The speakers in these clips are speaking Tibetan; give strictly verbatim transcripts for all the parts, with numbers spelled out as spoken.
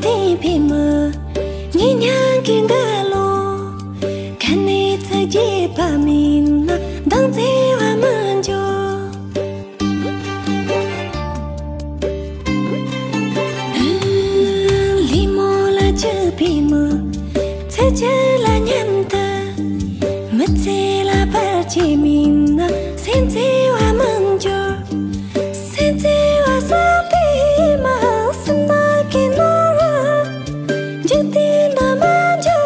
དེ་ཕི་མི་ཉེ་ཉག་གི་འགའ་ལོ། ག་ནས་ཚ་རྒྱས་པ་མིན་ན་མདང་ཚེ་བ་མི་འཇོ། ལི་མོ་ལ་ཅི་ཕི་མི་ཚེ་ཆེ་ལ་མཉམ་དུ། མི་ཚེ་ལ་བར་ཆད་མིན་ན་སེམས་ཚེ་བ་མི་འཇོ། སེམས་ཚེ་བ་བསགས་པའི་མ་སེམས་ནག་གི་ནོར་བུ། འཇིག་རྟེན་ན་མ་འཇོ་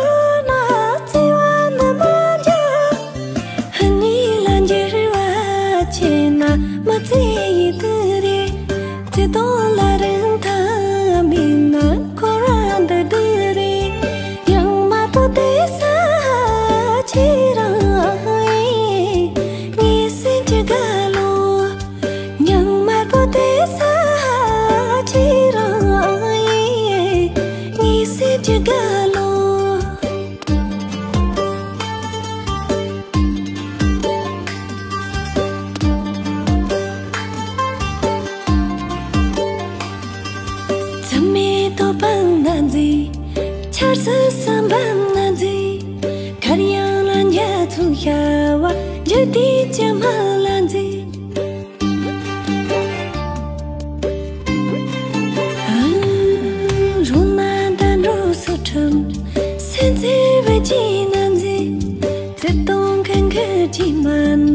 ན་བརྩེ་བ་ན་མ་འཇོ། གཉིས་ལ་འགྱུར་བ་ཆེ་ན་མི་ཚེ་ཡི་དུ་རེད། བརྩེ་དུང་ལ་རིན་ཐང་མེད་ན་འཁོར་བ་འདི་དུ་རེད། ཡང་དམར་པོ་དེ་ས་ཆེ་རང་ངའི་སེམས་ཀྱི་དགའ་ལོ། ཉང་དམར་པོ་དེ་ས་ཆེ་རང་ངའི་སེམས་ཀྱི་དགའ་ལོ། མཚམས་མེད་དོ་སྤང་ན་མཛེས། ཆར་སི་སམ་བབ་ན་མཛེས། གར་ཡང་ལ་འཇའ་ཚོན་ཤར་བ་འཇུ་དུས་ཀྱི་མ་ལ་མཛེས། རུང་ན་ད་འགྲོ་སུ་ཁྲིམས། སེམས་ཚེ་བའི་ཅི་ན་མཛེས། བརྩེ་དུང་གི་འགུལ་གྱི་མ་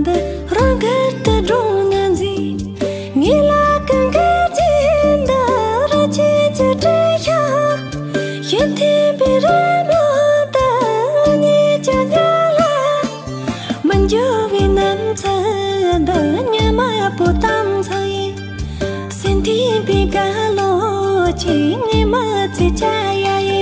འདི་རང་གར་དུ་འགྲོ་ན་མཛེས། ངའི་ལག་གི་འགུལ་གྱི་འདི་ར་ཅི་ཅི་བྲེལ་ཤ། ཤེས་ཐེབས་པའི་རི་མོ་ད་ཉེ་ཅ་ཉ་ལ། མི་འགྱུར་བའི་ནམ་ཚ་འདི་ཉི་མ་པོ་དམ་ཚ་ཡི། སེམས་ཐིམ་པའི་དགའ་ལོ་ཅིག་ངའི་མི་ཚེ་ཆ་ཡ་ཡི།